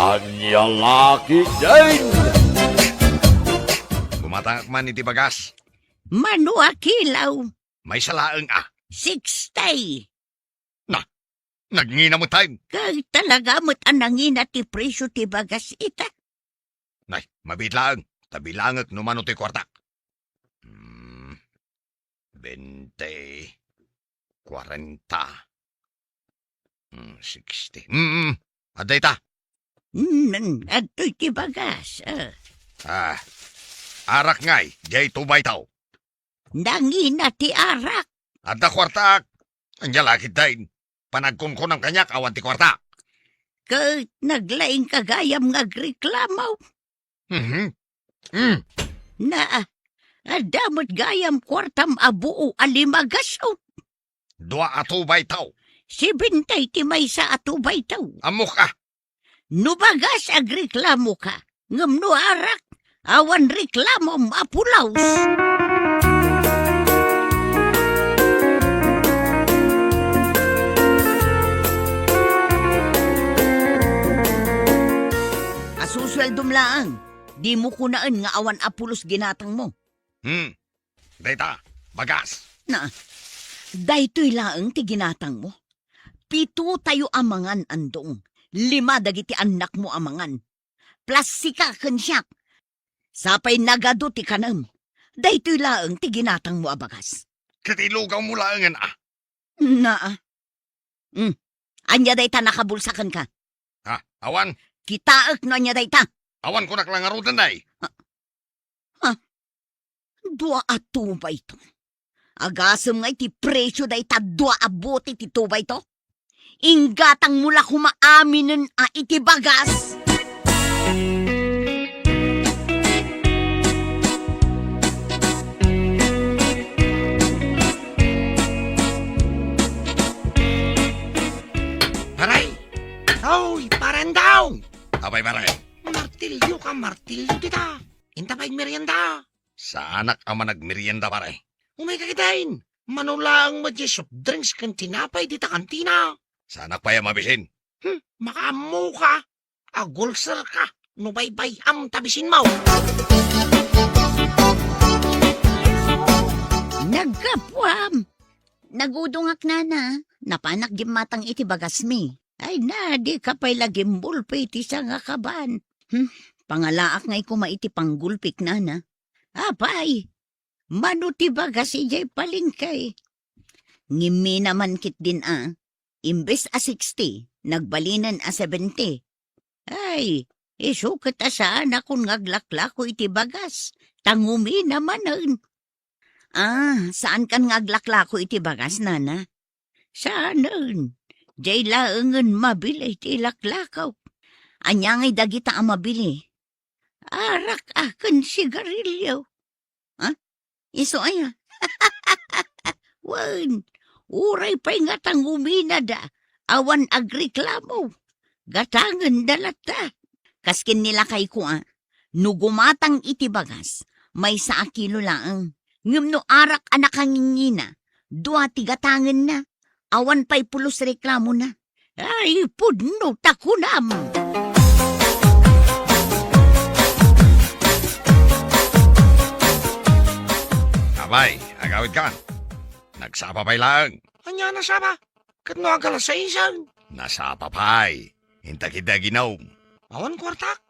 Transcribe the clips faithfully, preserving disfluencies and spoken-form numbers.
Ania la ketdin? Gumatangak man iti bagas. Mano a kilo? Maysa laeng a. Sixty. Na, nagngina met tayo. Kay talaga met a nangina ti presyo ti bagas ita. Nay, mabiit laeng, ta bilangek no mano ti kuartak. Hmm, bente, kuarenta, hmm, sixty. Hmm, hmm. Adda ita. Hmm, adtoy ti bagas, ah. Ah, arak ngay, diay two by two. Nangina ti arak. Adda kuartak. Ania la ketdin? Panagkunkunam kaniak awan ti kuartak. Ket naglaingka gayam nga agreklamo. Mhm. Mm. Na, adda met gayam kuartam a buo a lima gasut. Dua a two by two. Sibentay ti maysa a two by two. Ammok a. No bagas, agreklamoka. Ngem no arak, awan reklamom a pulos. A susueldom laeng, dimo kunaen nga awan a pulos ginatangmo. Hmm. Dayta, bagas. Na, daytoy laeng ti ginatangmo. Pito tayo a mangan, Andong. Lima dagiti annakmo a mangan. Plus sika ken siak. Sapay nagadu ti kanem. Daytoy laeng ti ginatangmo a bagas. Ket ilugawmo laengen a. Naa. Hmm. Ania dayta nakabulsa kenka? Ha? Awan? Kitaek no ania dayta. Awan kunak la ngaruden, day. Ha? Dua a two by two. Agasem nga iti presyo dayta dua a bote ti two by two. Inggatangmo la koma aminen a iti bagas. Pare! Oy, pare Andong! Apay, pare? Martilyo ka, martilyo dita. Inta pay agmerienda. Saanak a managmerienda, pare. Umayka ketdin. Mano laeng met diay soft drinks ken tinapay dita kantina. Saanak pay a mabisin. Hmm, makaammoka. Agulserka no baybay-am ta bisinmo. Naggapuam. Nagudongak, nana. Napanak gimmatang iti bagasmi. Ay na, dika pay la gimbulpi iti sangakaban. Hmm, pangalaak ngay koma iti panggulpik, nana. Apay, mano ti bagas idiay palengke? Ngimmina man ketdin a, imbes a sixty, nagbalinen a seventy. Ay, isu ket a saanakon nga aglaklako iti bagas, ta ngumina manen. Ah, saankan nga aglaklako iti bagas, nana? Saanen. Diay laengen mabili ti laklako. Ania ngay dagita a mabili? Arak a ken sigarilyo. Ha? Isu aya? Wen, uray pay nga ta nguminada, awan agreklamo. Gatangenda latta. Kas ken ni lakayko a, no gumatang iti bagas, maysa a kilo laeng. Ngem no arak a nakangingina, dua ti gatangenna. Awan pay pulos reklamona. Ay, pudno ta kunam! Apay, agawidkan. Nagsapa pay laeng. Ania nasapa? Ket no agala saisen? Nasapa pay. Inta ketdi aginom. Awan kuartak?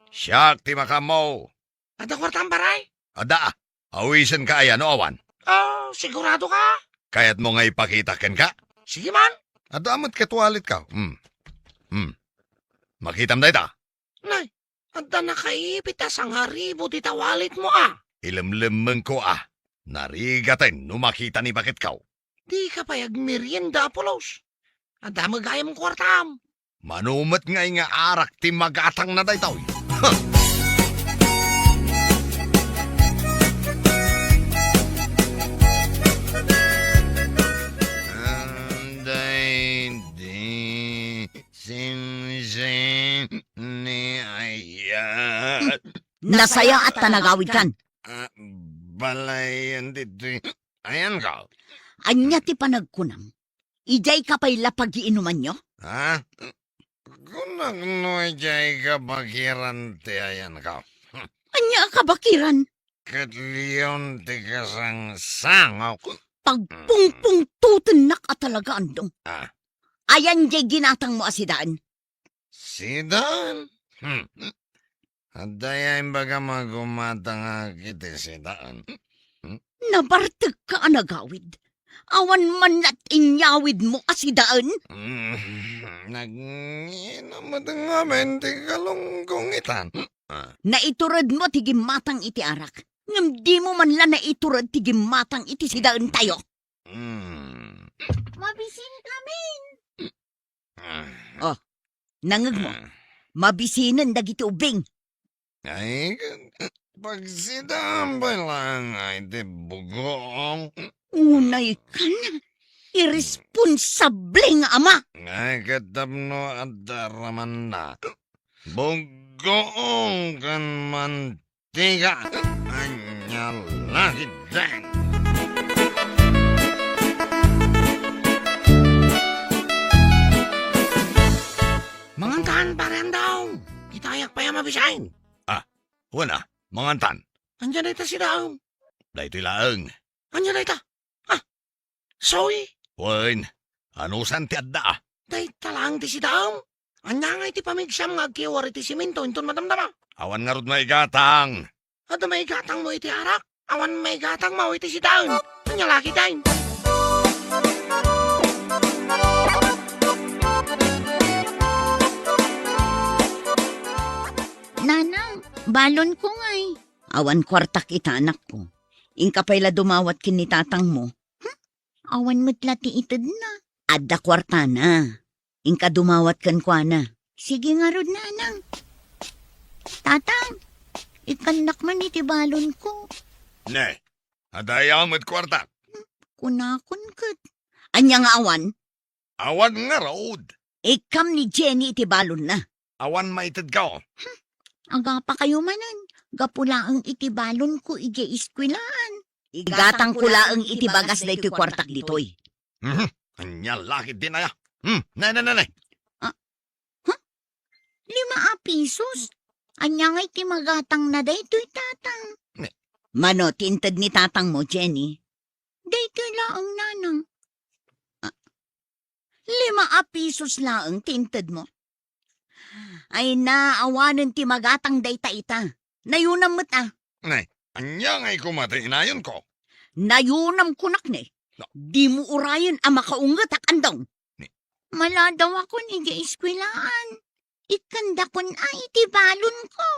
Siak ti makaammo. Adda kuartam, pare? Adda. Awisenka aya no awan? Ah, siguradoka? Kayatmo nga ipakitak kenka? Sige man. Adda met ket walletko. Hmm. Hmm. Makitam dayta? Nay, adda nakaipit a sangaribu dita walletmo a. Ilemlemmengko a. Narigaten no makita ni baketko. Dika pay agmerienda a pulos. Adda met gayam kuartam. Mano met ngay nga arak ti magatangna daytoy? Ha! Anday di simsim ni ayat. Nasayaat ta nagawidkan. Ah, balayan ditoy. Ayan ka. Ania ti panagkunam? Idiay ka pay la pagiinumanyo? Ha? Kunak no Diay kabakiran ti ayanko. Ania a kabakiran? Ket leon ti kasangsango. Pagpungpungtotennak a talaga, Andong. Ah. Ayan diay ginatangmo a sidaen? Sidaen? Hmm. Adda aya imbagam a gumatangak iti sidaen? Hmm? Nabartekka a nagawid. Awan man la ti inyawidmo a sidaen? Hmm. Nagngina met ngamin ti kalungkong itan. Ah. Naituredmo ti gimmatang iti arak, ngem dimo man la naitured ti gimmatang iti sidaentayo. Hmm. Mabisinkamin. Ah. Oh, nangegmo. Ah. Mabisinen dagiti ubbing. Ay, pagsidaam pay laeng iti bugoong. Unay kan, irresponsable nga ama. Ay, ket tapno adda ramanna. Bugoong ken mantika. Ania la ketdin. Mangantan, Pare Andong. Kitayak pay a mabisin. Ah, wen a, mangantan. Ania dayta sidaem? Daytoy laeng. Ania dayta? Ah, Soy? Wen, anusan ti adda? Dayta laeng ti sidaem? Ania ngay ti pamigsam nga agkiwar iti simento inton madamdama? Awan ngarud maigatang. Adda maigatangmo iti arak? Awan maigatangmo iti sidaen. Ania la ketdin? Nanang, balonko ngay. Awan kuartak ita, anakko. Inka pay la dumawat ken ni tatangmo. Hmm? Awan met la ti itedna. Adda kuartana. Inka dumawat kenkuana. Sige ngarud, nanang. Tatang, ikkannak man iti balonko. Ne, adda aya met kuartak? Kunakon ket. Ania nga awan? Awan ngarud. Ikkam ni Jenny iti balonna. Awan maitedko. Hmm, agapakayo manen. Gapu laeng iti balonko idiay eskuelaan. Igatangko laeng iti bagas daytoy kuartak ditoy. Mhm. Ania la ketdin aya? Hmm, ne, ne, ne, ne. Ah, huh? Lima a pisos? Ania ngay ti magatangna daytoy, tatang? Ne. Mano ti inted ni tatangmo, Jenny? Daytoy laeng, nanang. Ah, lima a pisos laeng ti intedmo. Ay na, awanen ti magatang dayta ita. Nayunam met a. Nay, ania ngay koma ti inayonko? Nayunam kunak ne. No. Dimo urayen a makaungetak, Andong. Ni- Maladawakon idiay eskuelaan. Ikkandakon a iti balonko.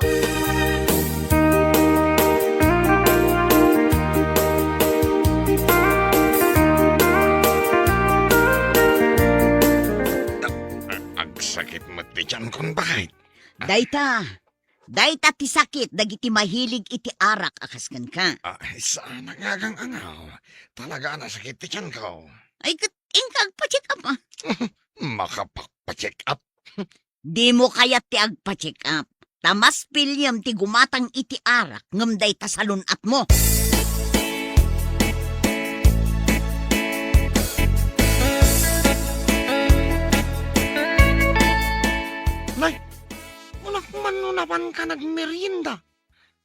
Agsakit met ti tiankon, baket. Dayta, dayta ti sakit dagiti mahilig iti arak a kas kenka. Ah, saan a ngagang-angaw. Talaga a nasakit ti tianko. Ay, ket inka agpa-check up, a. Makapagpa-check up? Dimo kayat ti agpa-check up, ta mas piliem ti gumatang iti arak ngem dayta salun-atmo. Nay, kunak man no napanka nagmerienda.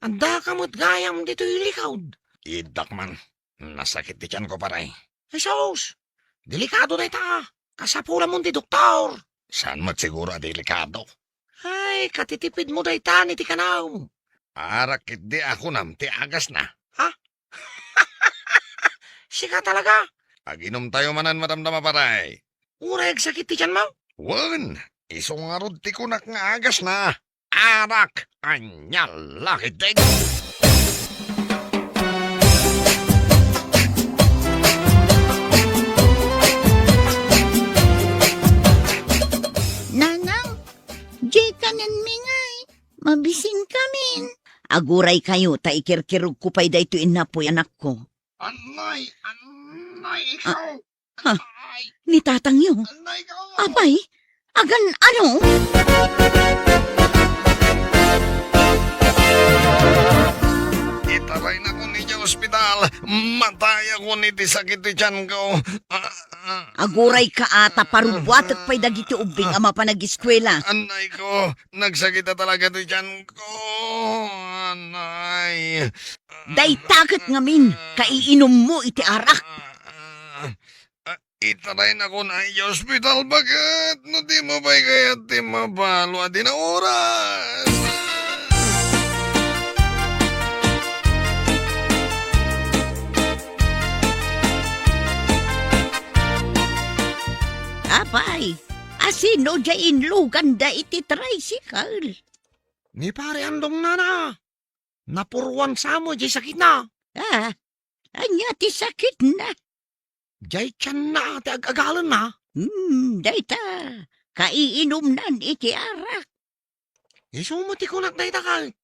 Addaka met gayam ditoy likod. Iddak man. Nasakit ti tianko, pare. Ay, sus! Delikado dayta. Kasapulamon ti doktor. Saan met siguro a delikado? Ay, katitipidmo dayta iti kanaw. Arak ketdi a kunam ti agasna. Ha? Sika talaga? Aginumtayo manen, madamdama, pare. Uray agsakit ti tianmo? Wen, isu ngarud ti kunak nga agasna. Arak, ania la ketdin? Nanang, diay kanenmi ngay. Mabisinkamin. Aguraykayo ta ikirkirogko pay daytoy innapoy, anakko. Anay, anay, ikaw. Ha? Ni tatangyo? Apay, agan-ano? Itaraynakon idiay ospital. Matayakon iti sakit ti tianko. Ah, ah. Agurayka a ta parubuatek pay dagiti ubbing a mapan ageskuela. Anayko, nagsakit a talaga ti tianko. Anay. Dayta ket ngamin, kaiinummo iti arak. Ah, ah, ah. Itaraynakon a idiay ospital, baket no dimo pay kayat ti mabalo a dina oras. Apay, asino diay inluganda iti tricycle? Ni Pare Andong, nana. Napuruan sa met diay sakitna. Ah, ania ti sakitna? Diay tianna ti ag-agalenna. Hmm, dayta, kaiinumnan iti arak. Isu met ti kunak dayta ket.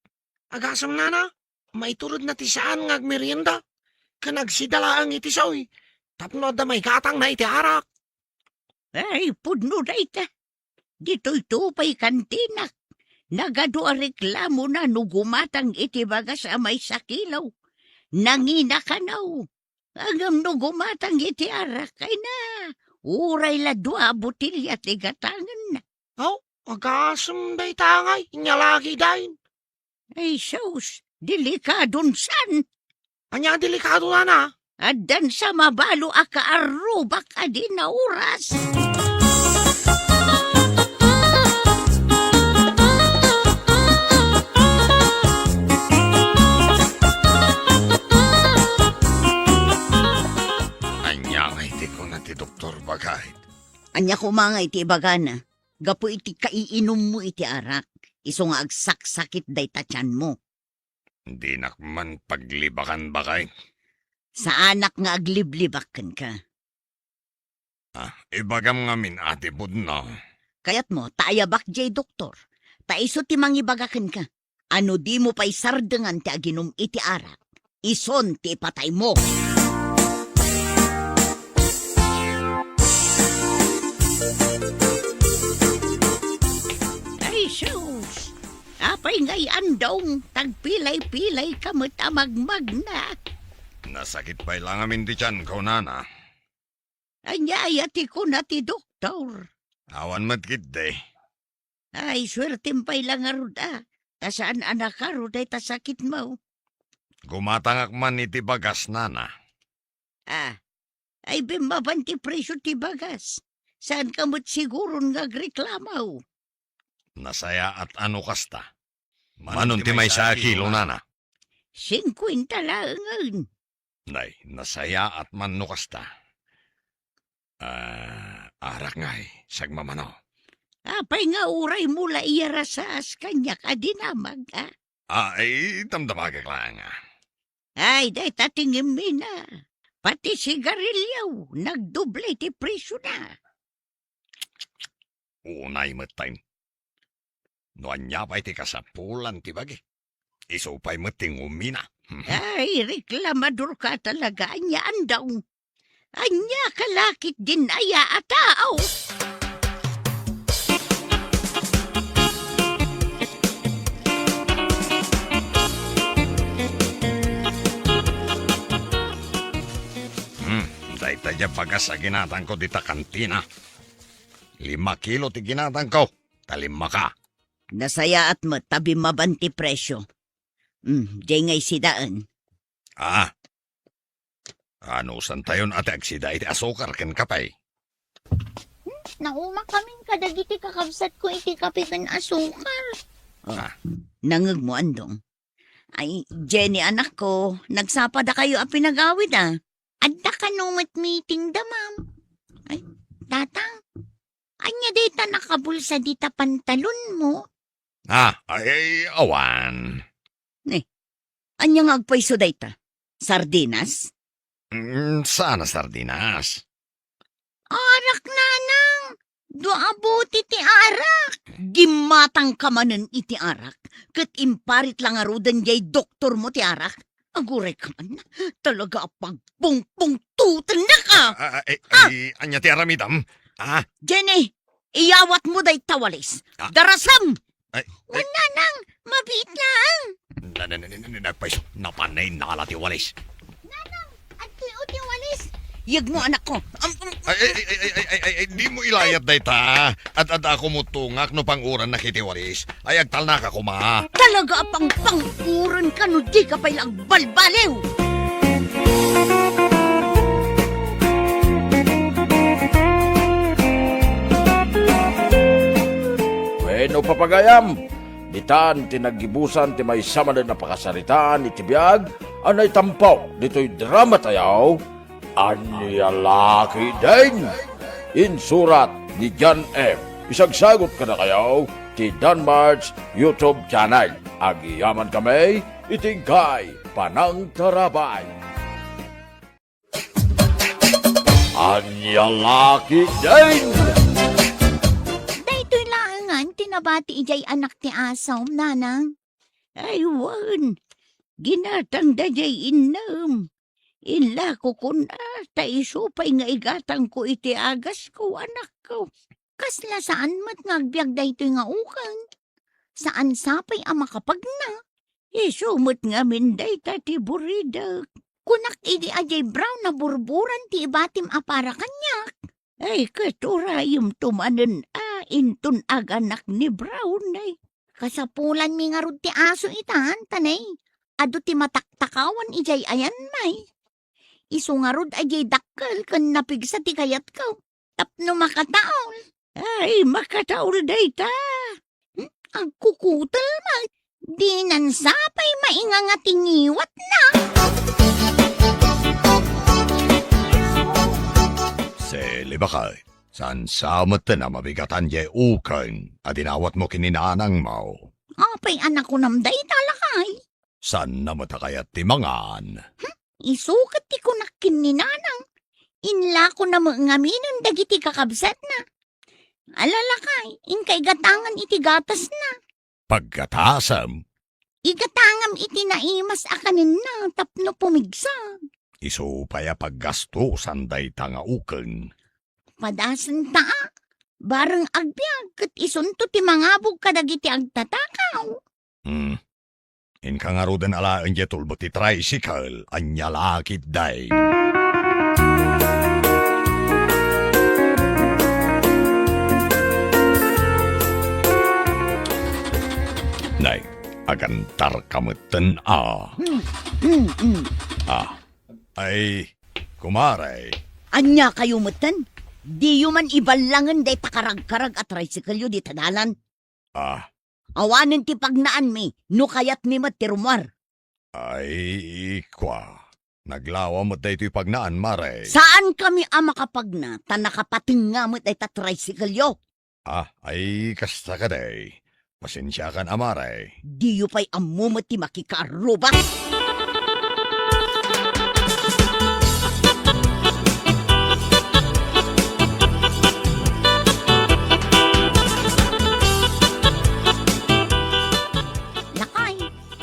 Agasem, nana, maituredna ti saan nga agmerienda, ken agsida laeng iti saoy, tapno adda maigatangna iti arak. Ay, pudno dayta. Ditoyto pay kantinak. Nagadu a reklamona no gumatang iti bagas a maysa kilo. Nangina kano. Ngem no gumatang iti arak, ay na, uray la dua a botelia ti gatangenna. Aw, agasem dayta ngay, inyalagi dayn. Ay, sus, delikadon san. Ania a delikado, nana? Addan sa mabalo a kaarrubak a dina oras. Ania ngay ti kuna ti doktor, baket? Ania koma ngay ti ibagana? Gapu iti kaiinummo iti arak, isu nga agsaksakit dayta tianmo. Dinak man paglibakan, baket. Saanak nga agliblibak kenka. Ah, ibagam ngamin a ti pudno. Kayatmo ta ayabak diay doktor, ta isu ti mangibaga kenka. A no dimo pay sardengan ti aginum iti arak, isun ti ipataymo. Ay, sus! Apay ngay, Andong, tagpilay-pilayka met a magmagna? Nasakit pay la ngamin ti tianko, nana. Ania aya ti kuna ti doktor? Awan met ketdi. Ay, suertem pay la ngarud a, ta saan a nakaro dayta sakitmo. Gumatangak man iti bagas, nana. Ah, ay, bimmaban ti presio ti bagas. Saanka met siguron nga agreklamo. Nasayaat a no kasta. Manong ti maysa a kilo, nana? Singkuenta laengen. Nay, nasayaat man no kasta. Ah, arak ngay, sagmamano. Apay nga uraymo la iyarasaas kaniak a dinamag, a? Ah, ay, damdamagak laeng, a. Ay, dayta ti ngemmina. Pati sigarilio, nagdoble ti presiona. Unay met, tay. No ania pay ti kasapulan ti bagi, isu pay met ti ngumina. Ay, reklamadorka talaga, ania, Andong? Ania ka la ketdin aya a tao? Hmm, dayta diay bagas a ginatangko dita kantina. Lima kilo ti ginatangko, ta lima ka. Nasayaat met ta bimmaban ti presio. Hmm, diay nga isidaen. Ah. Anusantayon a ti agsida iti asukar ken kape? Hmm, naumakamin kadagiti kakabsatko iti kape ken asukar. Oh, ah. Nangegmo, Andong. Ay, Jenny, anakko, nagsapadakayo a pinagawid, a. Adda kano met meeting da, ma'am. Ay, tatang, ania dayta nakabulsa dita pantalonmo? Ah, ay, ay, awan. Ne, ania nga agpayso dayta? Sardinas? Mm, saan a sardinas? Arak, nanang! Dua a bote ti arak! Gimmatangka manen iti arak, ket imparit la ngaruden diay doktormo ti arak. Agurayka man, talaga a pagpungpungtotennaka! Ah, ah, eh, ah, eh, ania ti aramidem? Ah? Jenny, iyawatmo dayta walis. Ah? Darasem! Ay, ay. Wen, nanang, mabiit laeng. Na, na, na, na, na, nagpayso, napan nainala ti walis. Nanang! Agtio ti walis. Yegmo, anakko. Am, am, Ay, ay, ay, ay, ay, ay, ay, ay, dimo ilayat dayta. Ad-adda a kumutongak no pangurannak iti walis. Ay, agtalnaka koma. Talaga a pangpanguran ka no di ka pay la agbalbaliw. Wenno, papagayam, ditan ti naggibusan ti maysa manen a pakasaritaan iti biag a naitampo ditoy drama tayo, Ania La Ketdin. Insurat ni John M. Isagsagut kadakayo ti Danmart's YouTube channel. Agyamankami iti inkay panangtarabay. Ania La Ketdin. Daytoy laengen ti nabati idiay anak ti asom, nanang. Ay, wen. Ginatangda diay innem. Inlako kuna, ta isu pay nga igatangko iti agasko, anakko. Kasla saan met nga agbiag daytoy nga ukeng. Saan sa pay a makapagna. Isu met ngamin dayta ti buridek. Kunak idi a diay brown a burburan ti ibatim a para kaniak. Ay, ket urayemto manen a inton aganak ni brown, ay. Kasapulanmi ngarud ti aso itan, ta nay, adu ti mataktakawan idiay ayanmi. Isu ngarud a diay dakkel ken napigsa ti kayatko tapno makataol. Ay, makataol dayta. Hmm? Agkukutel man. Dinan sa pay mainganga ti ngiwatna. Sili, baket. Saan sa met a mabigatan diay ukeng a dinawatmo ken ni nanangmo? Apay a nakunam dayta, lakay? Saanna met a kayat ti mangan? Hmm? Isu ket ti kunak ken ni nanang. Inlakona met ngaminen dagiti kakabsatna. Ala, lakay, inka igatangan iti gatasna. Paggatasem? Igatangam iti naimas a kanenna tapno pumigsa. Isu pay a paggastosan dayta nga ukeng. Padasenta a. Bareng agbiag ket isunto ti mangabog kadagiti agtatakaw. Hmm. Inka ngaruden alaen diay tulbek ti tricycle, ania la ketdin. Nay, agantarka metten a. Hmm, hmm, hmm. Ah, ay, kumare. Ania kayo metten? Diyo man iballangen dayta karagkarag a tricycle-yo dita dalan? Ah. Awanen ti pagnaanmi, no kayatmi met ti rummuar. Ay, kua. Naglawa met daytoy pagnaan, mare. Saankami a makapagna, ta nakapatengnga met dayta tricycle-yo. Ah, ay, kasta kadi. Pasensiakan a, mare. Diyo pay ammo met ti makikaarruba. Lakay,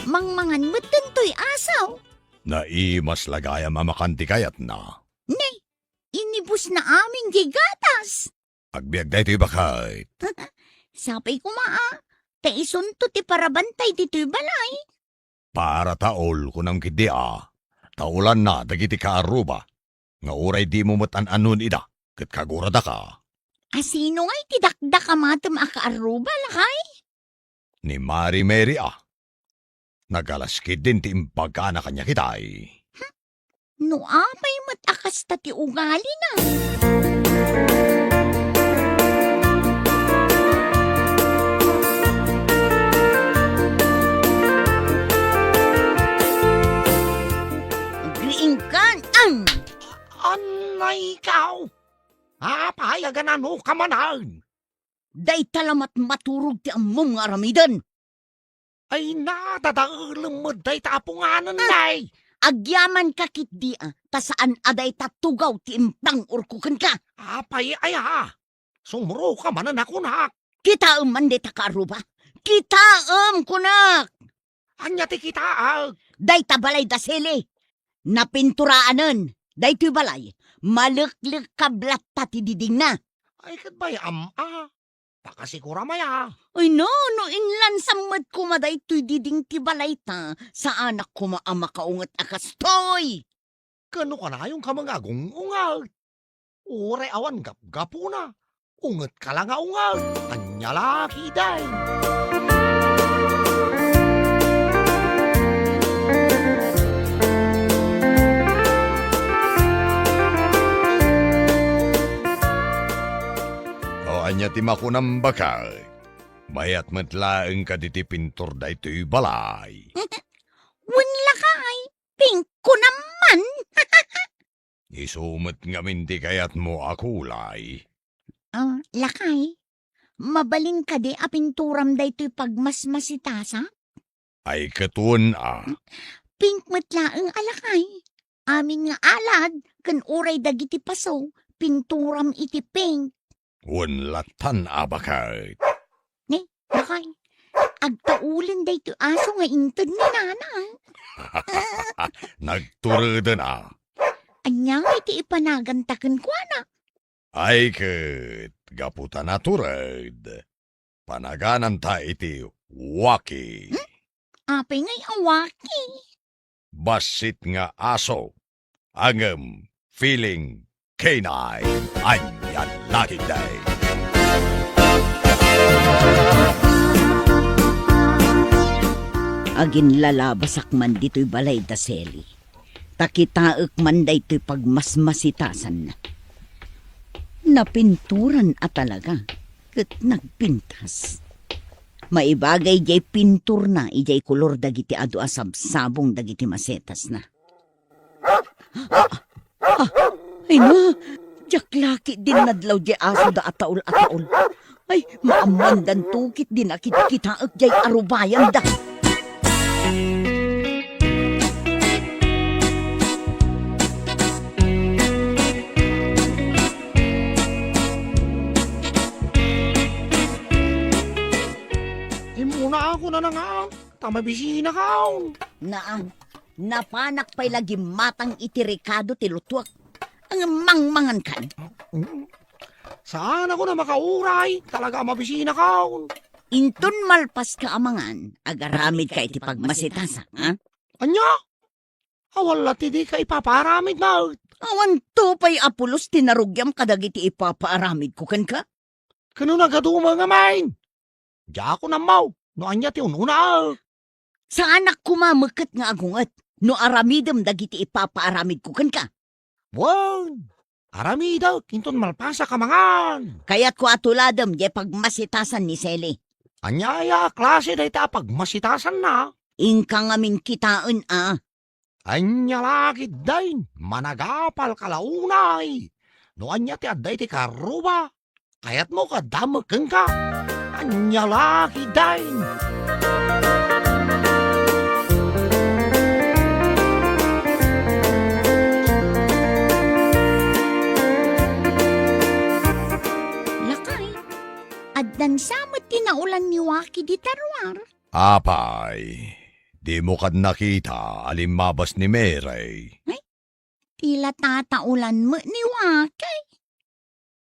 mangmangan met daytoy asaw. Naimas la gayam a makan ti kayatna. Ne, inibusna amin diay gatas. Agbiag daytoy, baket. Sapay koma a, ta isunto ti parabantay ditoy balay. Para taol, kunam ketdi a, taolanna dagiti kaarruba, nga uray dimo met an-annon ida, ket kaguradaka. A sino ngay ti dakdakamatem a kaarruba, lakay? Ni Mari Mary a. Nagalas ketdin ti imbagana kaniak itay. No apay met a kasta ti ugalina? Agriingkan, ang! Anay ikaw! Apay a ganano ka manen? Dayta la met maturog ti ammom nga aramiden. Ay, nadadaelem met dayta a punganen, ah, nay. Agyamanka ketdi a, ta saan a dayta tugaw ti impang-orko kenka. Apay aya? Sumuroka manen a kunak. Kitaem man dayta kaarruba. Kitaem, kunak. Ania ti kitaek? Dayta balay da Sili. Napinturaanen. Daytoy balay, maleklekkab latta ti didingna. Ay, ket bay-am a. Pakasiguram aya. Ay, no, no inlansam met koma daytoy diding ti balayta, saanak koma a makaunget a kastoy. Ken no kanayonka met nga agung-unget, uray awan gapgapuna, ungetka la nga unget. Ania la ketdin? O, ania ti makunam, baket? Mayat met laeng kadi ti pintur daytoy balay? Wen, lakay, pink ko naman. Isu met ngamin ti kayatmo a kulay? Ah, lakay, mabalin kadi a pinturam daytoy pagmasmasitasa? Ay, ket wen a. Pink met laeng a, lakay. Amin nga alad ken uray dagiti paso, pinturam iti pink. Wen latan a, baket. Ne, lakay, agtaulen daytoy aso nga inted ni nana. Nagtureden a. Ania ngay ti ipanaganta kenkuana? Ay ket, gapu ta natured, panagananta iti Waki. Hmm? Apay ngay a Waki? Bassit nga aso, ngem feeling canine. Ania la ketdin? Aginlalabasak man ditoy balay da Sally, ta kitaek man daytoy pagmasmasitasanna. Napinturan a talaga, ket nagpintas. Maibagay diay pinturna idiay kolor dagiti adu a sabsabong dagiti masetasna. Ah, ay na, diak la ketdin nadlaw diay asoda a taol a taol. Ay, maammoandanto ketdin a kitkitaek diay arubayanda. Immuna ako nanangaan, ta mabisinakaon. Naan, napanak pay la gimmatang iti rekado ti lutuek. Ngem mangmangankan. Mm. Saanakon a makauray, talaga a mabisinakaon. Inton malpaska a mangan, agaramidka iti pagmasitasa, ha? Ania? Awan la ti dika ipapaaramid met. Awanto pay a pulos ti narugiam kadagiti ipapaaramidko kenka. Ken no nagadu met ngamin, diakon ammo no ania ti un-unaek. Saanak koma meket nga agunget no aramidem dagiti ipapaaramidko kenka. Wen, aramidek inton malpasak a mangan. Kayatko a tuladem diay pagmasitasan ni Sally. Ania aya a klase dayta a pagmasitasanna? Inka ngamin kitaen a. Ania la ketdin, managapalka la unay. No ania ti adda iti karruba, kayatmo nga adda met kenka. Ania la ketdin? Lakay, addan sa met ti naolan ni Waki dita ruar. Apay, dimo kad nakita a limmabas ni Mary? Ay, ti la tataolan met ni Waki.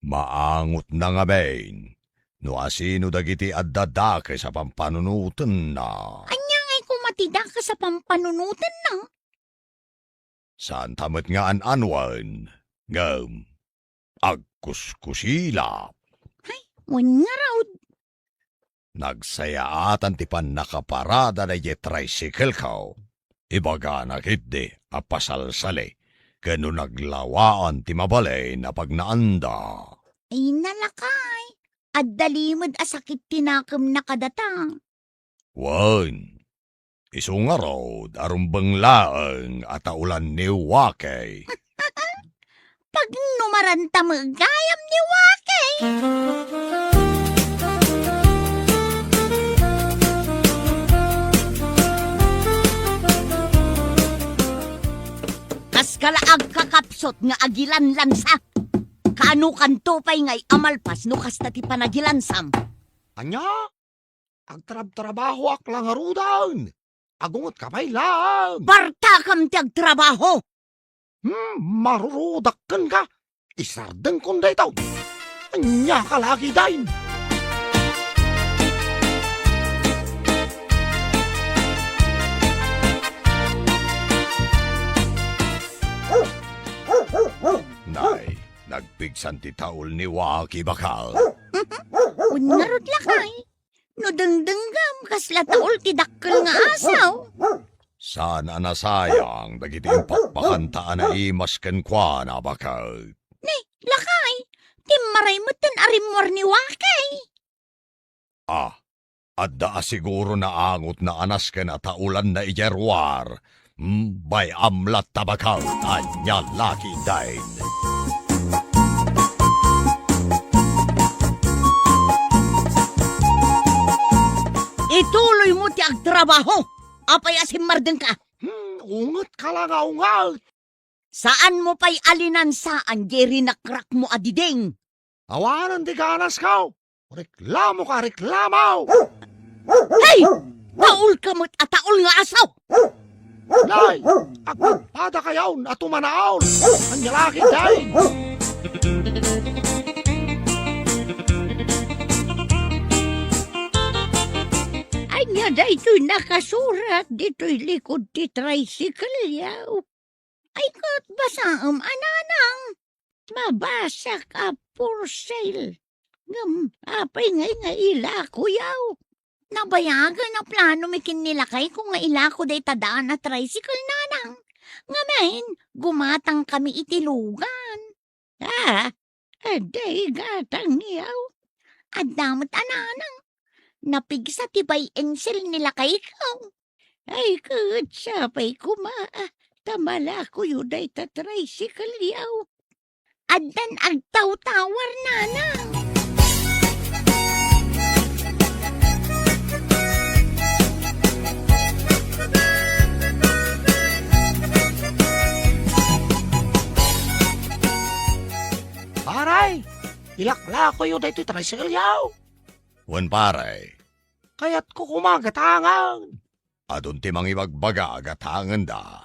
Maangotna ngamin no asino dagiti adda dakes a pampanunotenna. Ania ngay koma ti dakes a pampanunotenna? Saanta met nga an-anuen, ngem agkuskusilap. Ay, wen ngarud. Nagsayaatan ti pannakaparada daydiay tricycle-ko. Ibagana ketdi a pasalsali ken no naglawaan ti mabalin a pagnaanda. Ay, nalakay. Adda limed a sakit ti nakemna kadata. Wen, isu ngarud a rumbeng laeng a taolan ni Waki. Pagnumaranta met gayam ni Waki. Kaska la agkakapsut nga agilanlansa. Kaanokanto pay ngay a malpas no kasta ti panagilansam? Ania? Agtrabtrabahoak la ngaruden. Agungetka pay laeng. Partakam ti agtrabaho! Hmm, marurudak kenka. Isardengkon daytoy. Ania ka la ketdin? Pigsan ti taul ni Waki, baket. Wen ngarud, lakay. No dengdenggam, kasla taul ti dakkel nga asaw. Saan a nasayang dagiti impakpakanta a naimas kenkuana, baket. Ni, lakay, timmaray metten a rimmuar ni Waki. Ah, adda a siguro naangotna a nasken a taulanna idiay ruar. Mm, bay-am latta, baket, ania la ketdin. Ituloymo ti agtrabaho. Apay a simmardengka? Hmm, ungetka la nga unget. Saanmo pay a linansaan diay rinakrakmo a diding? Awanen ti ganasko. Reklamoka, reklamo! Hey! Taulka met a taul nga asaw! Nay, agpadpadakayon a tumanaol. Ania la ketdin? Ania daytoy nakasurat ditoy likod ti tricycle-yo? Ay, ket basaem a, nanang. Mabasak a for sale. Ngem apay ngay nga ilakoyo? Nabayagen a planomi ken ni lakayko nga ilako dayta daan a tricycle, nanang. Ngamin, gumatangkami iti lugan. Ah, adda igatangyo? Adda met a, nanang. Napigsa ti buy and sell ni lakayko. Ay, ket sapay koma ta malakoyo dayta tricycle-yo. Addan agtawtawar, nanang. Pare, ilaklakoyo daytoy tricycle-yo. Wen, pare. Kayatko koma a gatangen. Adun ti mangibagbaga a gatangenda.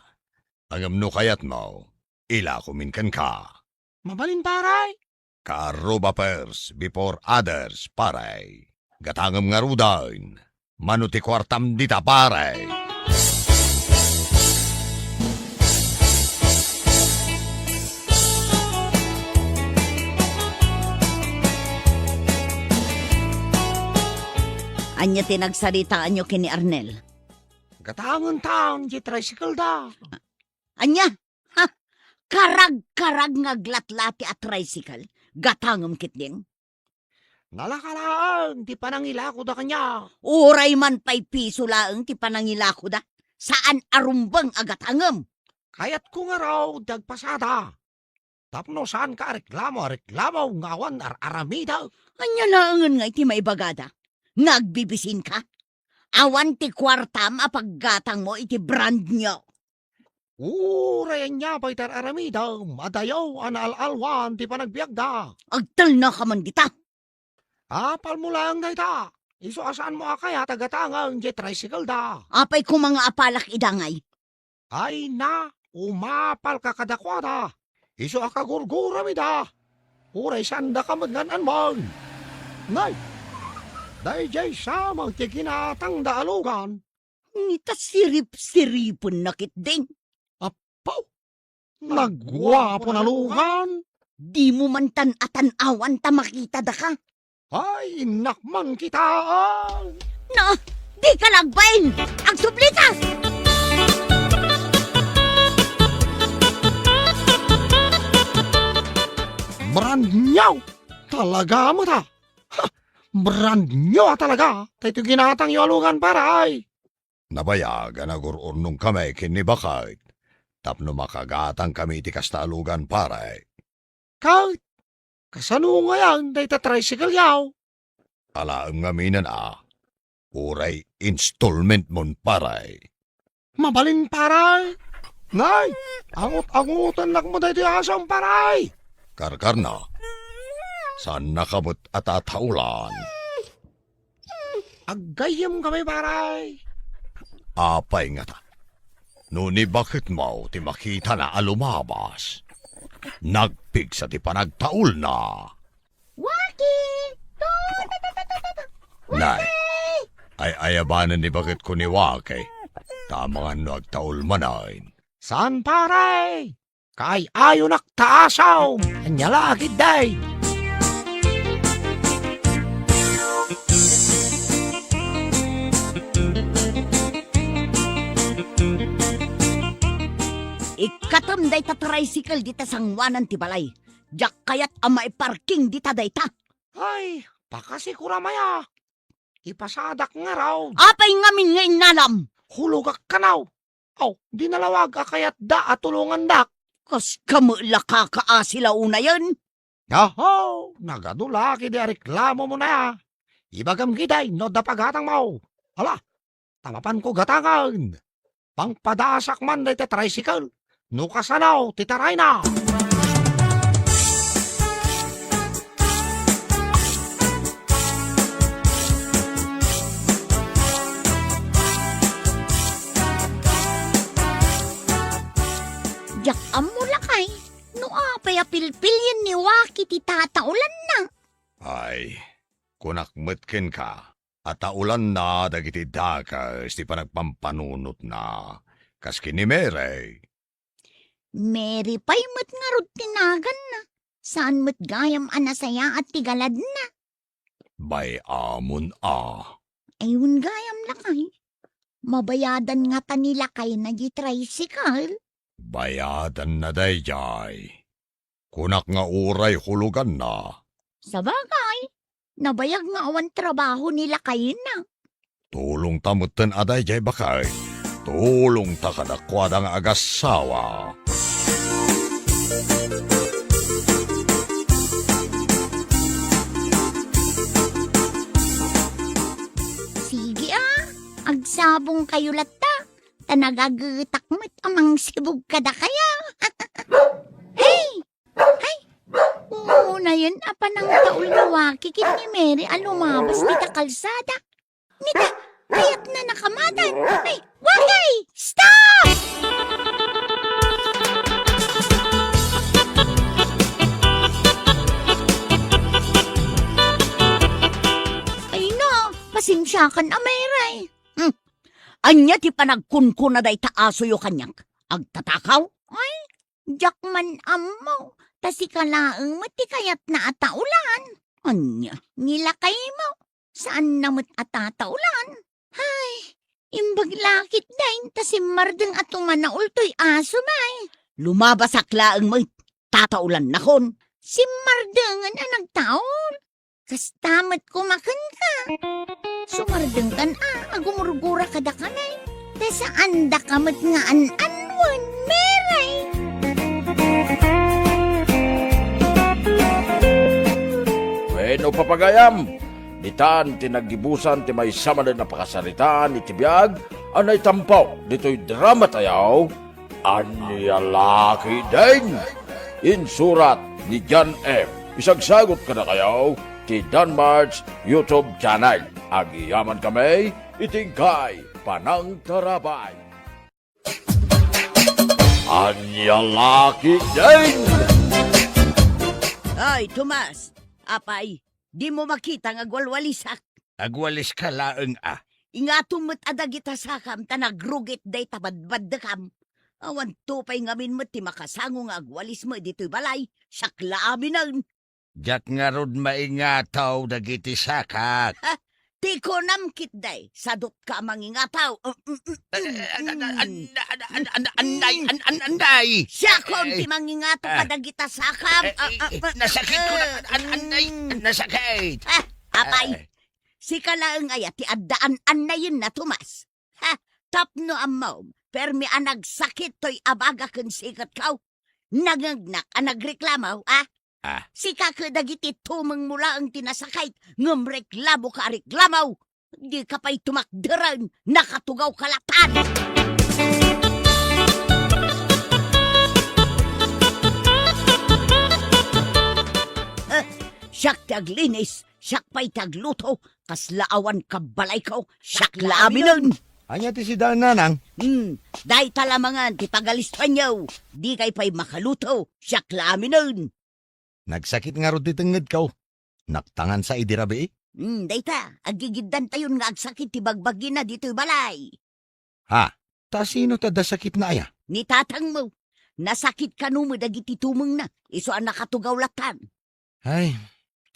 Ngem no kayatmo, ilakomin kenka. Mabalin, pare. Kaarruba first before others, pare. Gatangem ngaruden. Mano ti kuartam dita, pare? Ania ti nagsaritaanyo ken ni Arnel? Gatangentan ti tricycle-da. Ania? Ha? Karagkarag nga aglatlati a tricycle? Gatangem ketdin? Nalaka laeng ti panangilakoda kaniak. Uray man pay piso laeng ti panangilakoda, saan a rumbeng a gatangem. Kayatko ngarud ti agpasada. Tapno saanka a reklamo a reklamo nga awan ar-aramidek. Ania laengen ngay ti maibagada? Nga agbibisinka? Awan ti kuartam a paggatangmo iti brand new. Uray ania pay ti ar-aramidem, adayo a naal-alwan ti panagbiagda. Agtalnaka man dita. Apalmo laeng dayta. Isu a saanmo a kayat a gatangen diay tricycle-da. Apay koma nga apalak ida ngay? Ay na, umapalka kadakuada. Isu a kagurguram ida. Uray saandaka met nga an-anman. Nay, daydiay sa met ti ginatangda a lugan. Ngem ta sirip-siripenna ketdin. Apo, naguapo a lugan. Dimo man tan-atan-awan ta makitadaka. Ay, innak man kitaan. Na, dika la agbain! Agsublika! Brand new talaga met a. Ha! Brand new a talaga. Daytoy ginatangyo a lugan, pare. Nabayag a nagur-urnongkami ken ni Baket tapno makagatangkami iti kasta a lugan, pare. Ket, kasano ngayen dayta tricycle-yo? Alaem ngaminen a, uray installment-mon, pare. Mabalin, pare. Nay, angot-angotennak met daytoy a saan, pare. Karkarna, saannaka met a tataulan. Aggayyemkami, pare. Apay ngata? No ni Baketmo ti makitana a lumabas, nagpigsa ti panagtaulna. Waki! Nay, ay-ayabanen ni Baketko ni Waki. Ta amangan no agtaul manen. Saan, pare? Kaay-ayonak ta asom. Ania la ketdi. Ikkatem dayta tricycle dita sanguanan ti balay. Diak kayat a maiparking dita dayta. Ay, pakasikuram aya. Ipasadak ngarud. Apay ngamin nga innalam? Hulogak kano. Aw, di nalawag a kayatda a tulongandak. Kas kamo la kakaasi la unayen? Aho, nagadu la ketdi a reklamomo aya. Ibagam ketdi no adda pagatangmo. Ala, ta mapanko gatangen. Pangpadaasak man dayta tricycle no kasano ti tarayna. Diak ammo, lakay, no apay a pilpilien ni Waki ti tataulanna. Ay, kunak met kenka a taulanna dagiti dakes ti panagpampanunotna, kas ken ni Mary. Mary pay met ngarud ti naganna. Saan met gayam a nasayaat ti galadna. Bay-amon a. Ay, wen gayam, lakay. Mabayadan ngata ni lakayna di tricycle? Bayadanna daydiay. Kunak nga uray huloganna. Sabagay, nabayag nga awan trabaho ni lakayna. Tulongta metten a daydiay, baket. Tulongta kadakuada nga agassawa. Sige a, agsabongkayo latta, ta nagagetak met a mangsibog kadakayo. Hey! Ay, unayen a panangtaul ni Waki ken ni Mary a lumabas dita kalsada. Nita, kayatna nakamadan. Ay, Waki! Stop! Ay na, pasensiakan a, Mary. Hmm. Ania ti panagkunkuna dayta asoyo kaniak? Agtatakaw? Ay, diak man ammo, ta sika laeng met ti kayatna a taulan. Ania? Ni lakaymo, saanna met a tataulan. Hay, imbag la ketdin ta simmardeng a tumanaul toy asom ay. Lumabasak laeng met, tataulannakon. Simmardengen a nagtaul. Kasta met koma kenka. Sumardengkan a, agumurgura kadakami. Ta saandaka met nga an-anuen, Mary. Wenno, papagayam, ditan ti naggibusan ti maysa manen a pakasaritaan iti biag a naitampo ditoy drama tayo, Ania la ketdin? Insurat ni John F. Isagsagut kadakayo ti Danmart's YouTube channel. Agyamankami iti inkay panangtarabay. Ania la ketdin? Ay, Tomas, apay, dimo makita nga agwalwalisak? Agwaliska laeng a. Ingatom met a dagita sakam ta nagrugit dayta badbaddekam. Awanto pay ngamin met ti makasango nga agwalismo ditoy balay, siak la aminen. Diak ngarud maingato dagiti sakak. Ha? Ti kunam ketdi, sadutka a mangingataw. Mm, mm, mm, mm, mm. An-, an-, an-, an-, an-, anday, an-, an-, anday. Siakon ti mangingataw kadagita sakam. Eh, ah, eh, ah, eh, ah, nasakit ko na, ah, an-, an-, anday, mm, nasakit. Ah, apay, eh, sika laeng aya ti adda an-, annayenna, Tomas? Ha? Tapno ammom, permi a nagsakit toy abaga ken siketko. Nangngegnak a nagreklamo, a? Ah. Sika ket dagiti tumengmo laeng ti nasakit, ngem reklamoka a reklamo. Dika pay tumakderen, nakatugawka latan. Eh, siak ti aglinis, siak pay ti agluto, kasla awan kabbalayko, siak la aminen. Ania ti sidaen, nanang? Hmm, dayta lamangan ti pagalistoanyo. Dikay pay makaluto, siak la aminen. Nagsakit ngarud ti tengngedko. Naktangansa idi rabii? Hmm, dayta, aggigiddantayon nga agsakit ti bagbagina ditoy balay. Ha? Ta sino ti adda sakitna aya? Ni tatangmo. Nasakit kano met dagiti tumengna, isu a nakatugaw latan. Ay,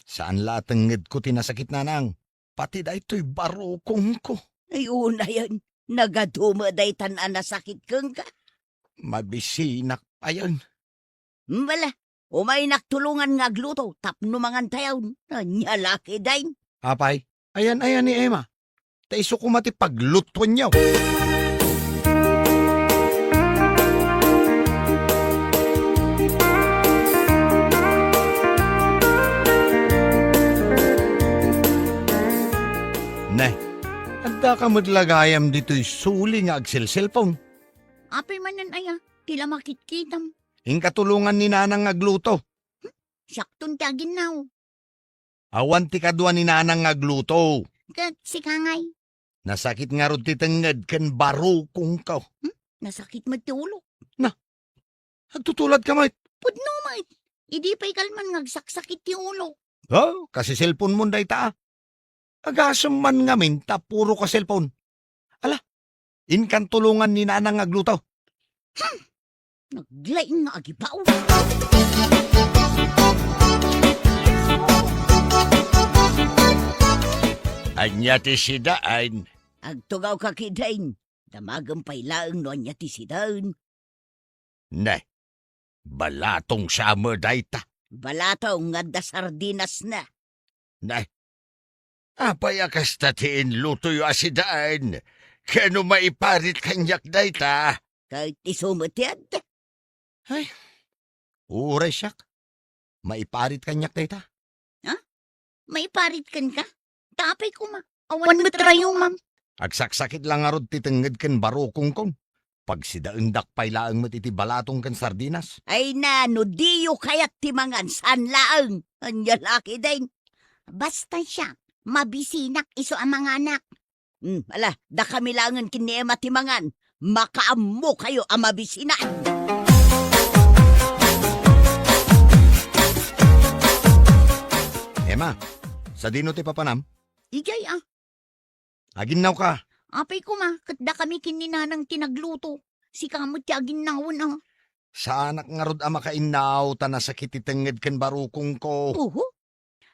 saan la a tengngedko ti nasakit, nanang. Pati daytoy barukongko. Ay, unayen, nagadu met daytan a nasakit kenka. Mabisinak payen. Bala, umaynak tulongan nga agluto tapno mangantayon. Ania la ketdin? Apay, ayan-ayan ni Emma. Ta isu koma ti paglutuenyo. Ne, addaka met la gayam ditoy suli nga agselselpon. Apay manen aya, ti la makitkitam. Inka tulongan ni nanang nga agluto. Hmm? Siakton ti aginnaw. Awan ti kadua ni nanang nga agluto. Ket sika ngay? Nasakit ngarud ti tengnged ken barukongko. Hmm? Nasakit met ti ulo. Na, agtutuladka met. Pudno met. Idi pay kalman nga agsaksakit ti ulo. Oh, kasi cellphone mon dayta, ah. Agasem man ngamin ta puro ka cellphone. Ala, inkan tulongan ni nanang nga agluto. Hmm. Naglaing nga agibaw. Ania ti sidaen? Agtugawka ketdin. Damagem pay laeng no ania ti sidaen. Ne, balatong sa met dayta. Balatong nga adda sardinasna. Ne, apay a kasta ti inlutoyo a sidaen? Ken no maiparit kaniak dayta? Ket isu met ti adda. Ay, uray siak. Maiparit kaniak dayta. Ha? Maiparit kenka? Ta apay koma, awan met rayumam. Agsaksakit la ngarud ti tengnged ken barukongkon. Pagsidaendak pay laeng met iti balatong ken sardinas. Ay na, no diyo kayat ti mangan, saan laeng? Ania la ketdin? Basta siak, mabisinak isu a manganak. Hmm, ala, dakami laengen ken ni Emma ti mangan. Makaammokayo a mabisinan. Emma, sadino ti papanam? Idiay, ah. Aginnawka. Apay koma, ket dakami ken ni nanang ti nagluto. Sika met ti aginnawen, ah. Saanak ngarud a makainnaw ta nasakit ti tengnged ken barukongko. Oho.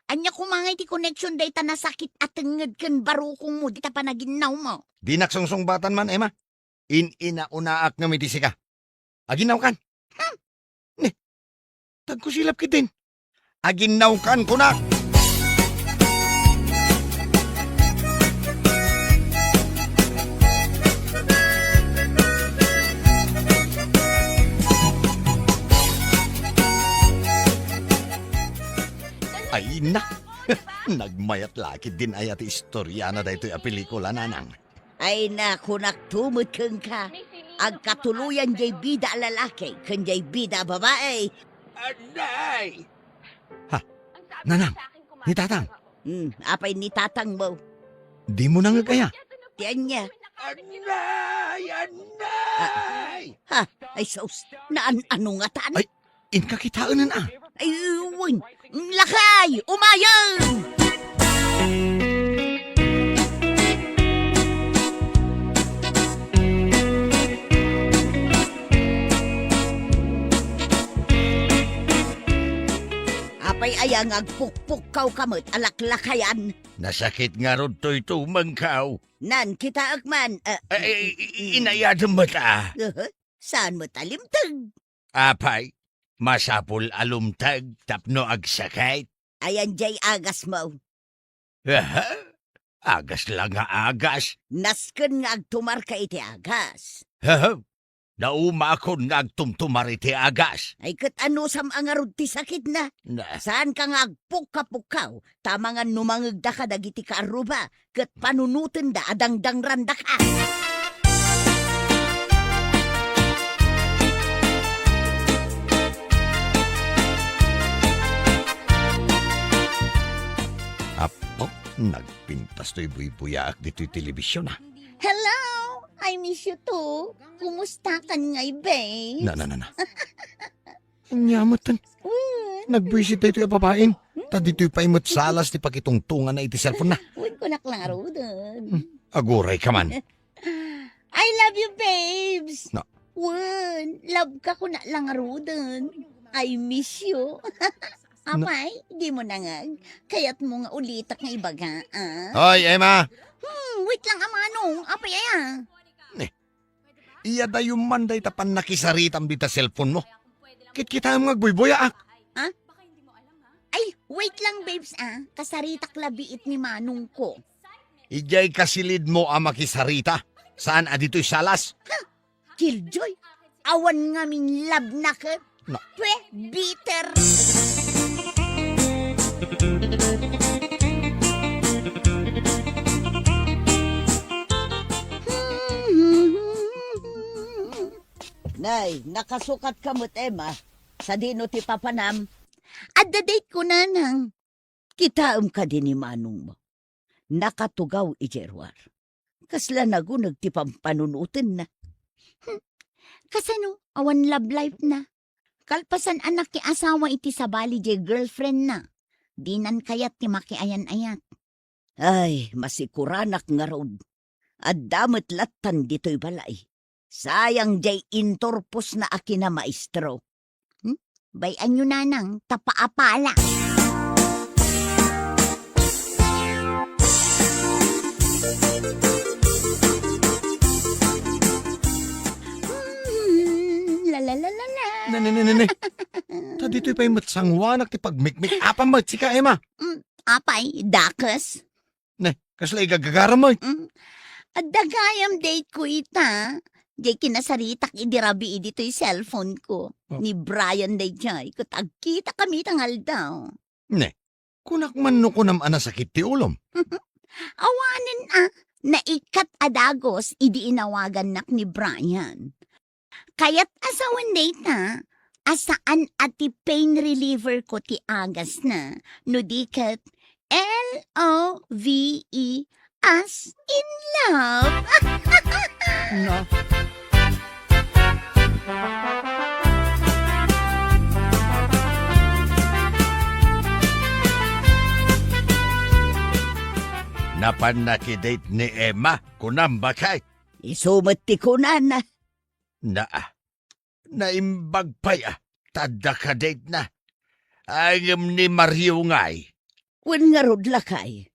Ania koma ngay ti connection dayta nasakit a tengnged ken barukongmo dita panaginnawmo? Dinak sungsungbatan man, Emma. In-inaunaak ngem iti sika. Aginnawkan. Hmm. Ne, tagkusilap ketdin. Aginnawkan, kunak. Ay na, nagmayat la ketdin aya ti istoriana daytoy a pelikula, nanang. Ay na, kunakto met kenka, agkatuloyan jay bida a lalaki ken jay bida a babai. Anay! Ha? Nanang, ni Tatang? Hmm, apay ni Tatangmo? Dimo nangeg aya? Ti ania? Anay! Anay! Ha? Ay, sus, naan-ano ngatan? Ay, inka kitaenen, a. Ay, wen. Lakay! Umayen! Apay aya nga agpukpukkawka met a laklakayan? Nasakit ngarud toy tumengko. Nan, kitaek man, a. Ay, ay, ay, inayadem met, a. Aha, saan met a limteg? Apay, masapul a lumteg tapno agsakit. Ayan jay agasmo. Aha, agas la nga agas. Nasken nga agtumarka iti agas. Aha, naumakon nga agtumtumar iti agas. Ay, ket anusam a ngarud ti sakitna? Na. Saanka nga agpukkapukkaw, ta amangan no mangegdaka dagiti kaarruba, ket panunotenda a dangdangrandaka. Apo, nagpintas toy buybuyaak ditoy telebision, a. Hello! I miss you too. Kumustakan ngay, babe? Na, na, na, na. Ania met, a. Wen. Nagbuisit daytoy a babaen. Hmm? Ta ditoy pay met salas ti pakitungtonganna iti cellphone-na. Wen, kunak la ngaruden. Hmm, agurayka man. I love you, babes. Na, Wen, love ka kuna la ngaruden. I miss you. Na- Apay, di mo nangag? Kayat mo nga ulitak nga ibaga, ah? Hoy, Emma! Hmm, wait lang, a manong. Apay aya? Ni, iya dayon man dayta pannakisaritam dita cellphone mo. Kitkitaem nga agbuybuyaak. Ha? Ay, wait lang, babes, ah. Kasaritak la biit ni manong ko. Idiay kasilid mo a makisarita. Saan a ditoy salas? Ha? Killjoy, awan ngamin love na ket. Na- Pwe, bitter. Nay, nakasukat ka met, Emma. Sadino ti papanam? Adda date ko, nanang. Kitaem kadi ni manongmo. Nakatugaw idiay ruar. Kasla naguneg ti pampanunotenna. Hmm. Kasano, awan love life na? Kalpasan a nakiasawa iti sabali diay girlfriend na. Dinan kayat ti makiayan-ayat. Ay, masikuranak ngarud. Adda met lattan ditoy balay. Sayang diay inturpos na a kinamaestro. Hmm? Bay-anyo, nanang, ta paapala. Hmm, la, la, la, la, la. Ne, ne, ne, ne, ne. Ta ditoy pay met sanguanak ti pagmikmik. Apay met sika, Emma? Hmm, apay, dakes. Ne, kasla igagagaram met? Mm. Adda gayam date ko ita. Diay kinasaritak idi rabii ditoy cellphone ko. Oh. Ni Brian daydiay, ket agkitakami ita nga aldaw. Ne, kunak man no kunam a nasakit ti ulom. Awanen a, naikkat a dagus idi inawagannak ni Brian. Kayat a sawen dayta a saan a ti pain reliever ko ti agasna, no di ket L O V E as in love. Na. Napan nakidate ni Emma, kunam bakay? Isu met ti kunana. Naa, naimbag pay a, ta adda kadate na. Ay, ngem ni Mario ngay? Wen ngarud, lakay.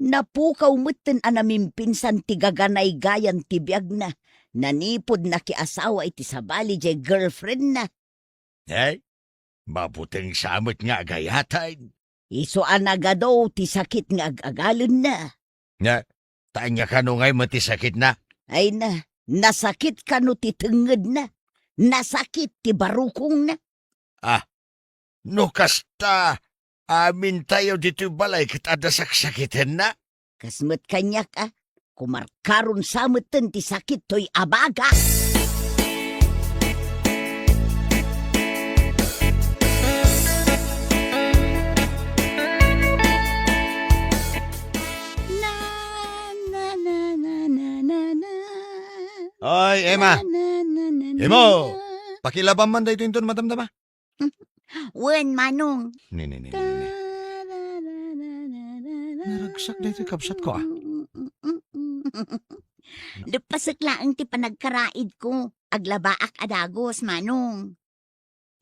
Napukaw metten a namimpinsan ti gaganaygayan ti biagna. Nanipud nakiasawa iti sabali diay girlfriendna. Ay, mabuteng sa met nga agayatan. Isu a nagadu ti sakit nga ag-agalenna. Nga, ta ania kano ngay met ti sakitna? Ay na, nasakit kano ti tengngedna? Nasakit ti barukongna? Ah, no kasta, amintayo ditoy balay ket adda saksakitenna? Kas met kaniak a, kumarkaron sa metten ti sakit toy abaga. Na, na, na, na, na, na, na. Oy, Emma. Na, na, na, na, Imo, na, na. Pakilabam man daytoy inton madamdama. Wen, manong. Ni, ni, ni, ni, ni. Naragsak daytoy kabsat ko, ah. Leppasek laeng ti panagkaraid ko. Aglabaak a dagus, manong.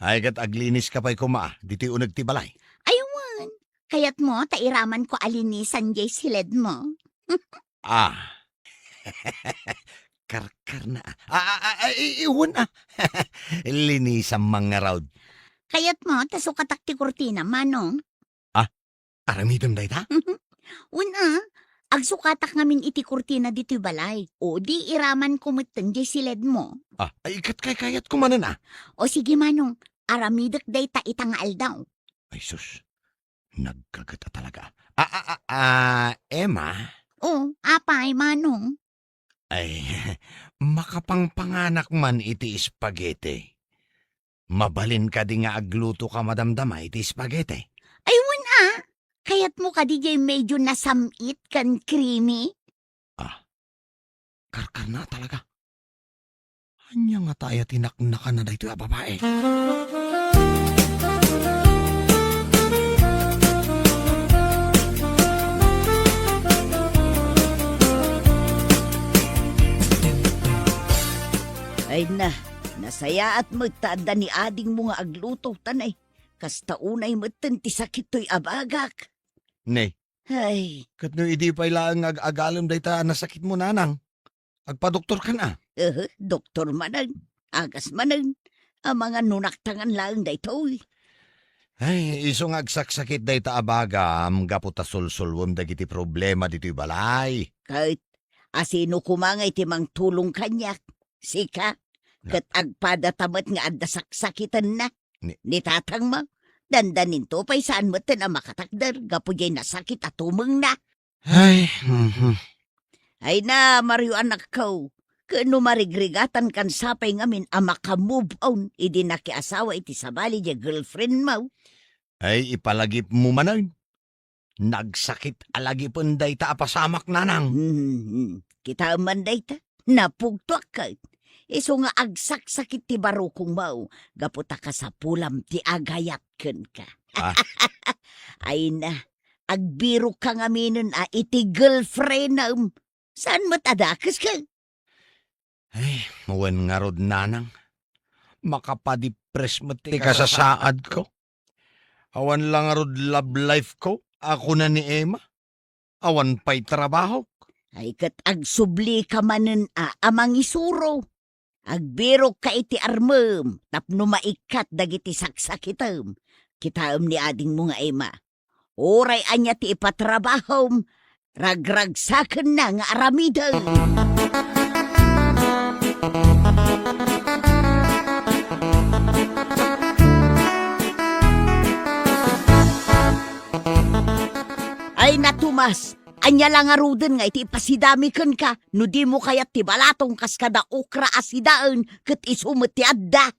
Ay, ket aglinis ka pay koma, ah, ditoy uneg ti balay. Ay, wen. Kayat mo, ta iraman ko a linisan diay siled mo. Ah. Karkarna, ah. Ah, ah, ah, ah, i-, iwan, ah. Linisam man ngarud. Kayat mo, ta sukatak ti kurtina, manong? Ah, aramidem dayta? Wen, ah. Agsukatak ngamin iti kurtina ditoy balay. O, di iraman ko metten diay siled mo. Ah, ay, ket kaykayat ko manen, ah. O, sige, manong. Aramidek dayta ita nga aldaw. Ay, sus. Nagkaget a talaga. Ah, ah, ah, ah, Emma? O, apay, manong? Ay, makapangpanganak man iti spaghetti. Mabalin kadi nga agluto ka madamdama iti spaghetti? Ay, wen a. Kayat mo kadi diay medyo nasam-it ken creamy? Ah, karkarna talaga. Ania ngata aya ti naknakana daytoy a babae? Ay na, Nasayaat met ta adda ni adingmo nga agluto, ta nay, kasta unay metten ti sakit toy abagak. Ne, Ay, ket no idi pay laeng nga ag-agalem dayta a nasakitmo, nanang, agpadoktorkan a. Ehe, doktor manen, agas manen, amangan no naktangan laeng daytoy. Ay, isu nga agsaksakit dayta a bagam gapu ta sulsulwem dagiti problema ditoy balay. Ket asino koma nga iti mangtulong kaniak? Sika? Na- Ket agpadata met nga adda saksakitenna. Ni- Ni tatangmo, dandaninto pay saan metten a makatakder gapu diay nasakit a tumengna. Ay, mhm. Ay na, Mario anakko, ken no marigrigatankan sapay ngamin a maka-move on idi nakiasawa iti sabali diay girlfriendmo. Ay, ipalagipmo manen. Nagsakit a lagipen dayta a pasamak, nanang. Hmm, kitaem man dayta, napugtoak ket. Isu nga agsaksakit ti barukongmo, gapu ta kasapulam ti agayat kenka. Ah. Ay na, agbirokka ngaminen a iti girlfriendem. Saan met a dakeska? Ay, wen ngarud, nanang. Makapadipres met ti kasasaadko. Awan la ngarud love life ko, a kuna ni Emma. Awan pay trabahok. Ay, ket agsublika manen a, a mangisuro. Agbirokka iti armem tapno maikkat dagiti saksakitem. Kitaem ni adingmo nga Emma. Uray ania ti ipatrabahom, ragragsakenna nga aramiden. Ay na, Tomas, ania la ngaruden nga iti ipasidami kenka no dimo kayat ti balatong kas kada okra a sidaen ket isu met ti adda?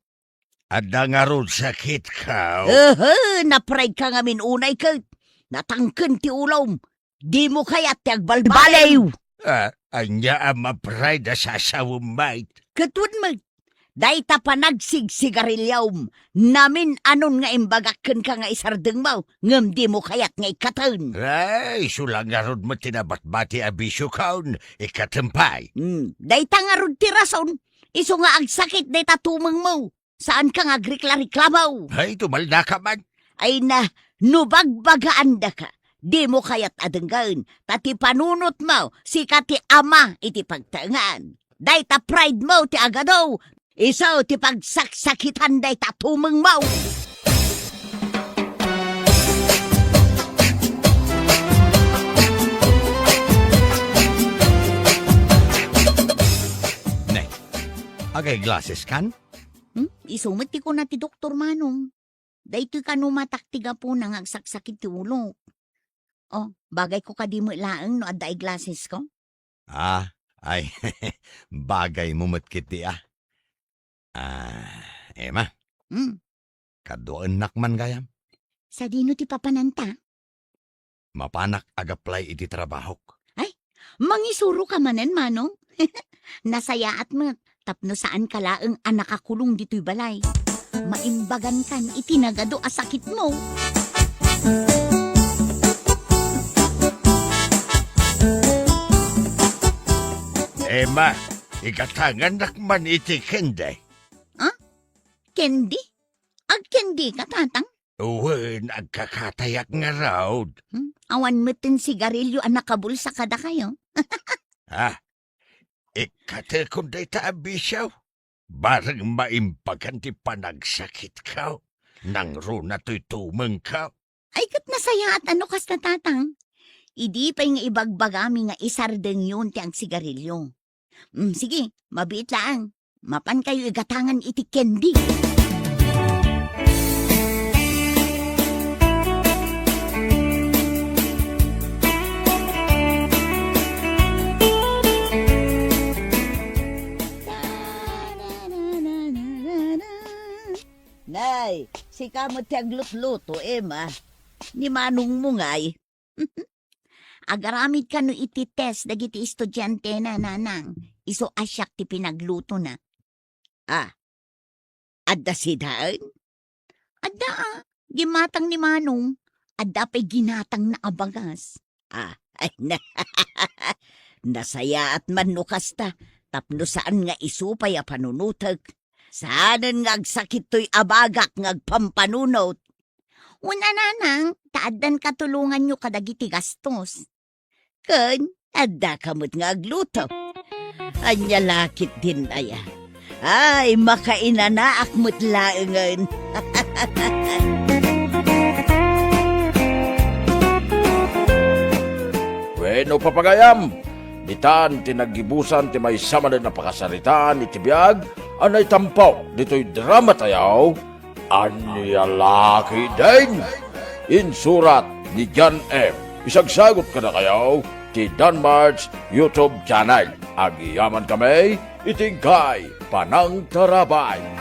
Adda ngarud sakitko? Ehe, na-pride ka ngamin unay ket natangken ti ulom. Dimo kayat ti agbalbaliw. Ah, ania a ma-pride a sasawem met? Ket wen met, dayta panagsigsigariliom, namin-anon nga imbagak kenka nga isardengmo, ngem dimo kayat nga ikkaten. Ay, isu la ngarud met ti nabatbati a bisiokon, ikkatem pay. Hmm, dayta ngarud ti rason, isu nga agsakit dayta tumengmo. Saanka nga agrikla-reklamo. Ay, tumaldaka man. Ay na, no bagbagaandaka, dimo kayat a denggen, ta ti panunotmo, sika ti ama iti pagtaengan. Dayta pridemo ti agadu, isu ti pagsaksakitan dayta tumengmo. Ne, agay-glasses kan? Hmm? Isu met ti kuna ti doktor, Manong. Daytoy kano matak ti gapuna nga agsaksakit ti ulok. Oh, bagayko kadi met laeng no adda eye-glassesko? Ah, ay, bagaymo met ketdi a. Ah, Emma. Hmm. Kaduaennak man gayam. Sadino ti papananta? Mapanak ag-apply iti trabahok. Ay, mangisuroka manen, Manong? Nasayaat met, tapno saanka laeng a nakakulong ditoy balay. Maimbagankan iti nagadu a sakitmo. Emma, igatangannak man iti candy. Ah? Candy? Agcandika, Tatang? Wen, agkakatayak ngarud. Hmm? Awan metten sigarilyo a nakabulsa kadakayo? Ah, ikkatekon dayta a bisio. Bareng maimbagan ti panagsakitko. Nangruna toy tumengko. Ay, ket nasayaat a no kasta, Tatang. Idi pay nga ibagbagami nga isardengyon ti agsigarilyo. Mm, sige, mabiit laeng. Mapankayo igatangan iti candy. Nay, sika met ti aglutluto, Emma. Ni manongmo ngay. Agaramid kano iti test dagiti estudiantena, Nanang. Isu a siak ti pinaglutona. Ah, adda sidaen? Adda, a. Ginatang ni Manong. Adda pay ginatangna a bagas. Ah, ay na. Nasayaat man no kasta, tapno saan nga isu pay a panunotek. Saanen nga agsakit toy abagak nga agpampanunot. Una, nanang, ta addan katulonganyo kadagiti gastos. Ken addaka met nga agluto. Ania la ketdin aya? Ay, makainanaak met laengen. Wenno, papagayam, ditan ti naggibusan ti maysa manen a pakasaritaan iti biag a naitampo ditoy drama tayo, Ania la ketdin? Insurat ni John M. Isagsagut kadakayo ti Danmart's YouTube channel. Agyamankami iti inkay panangtarabay.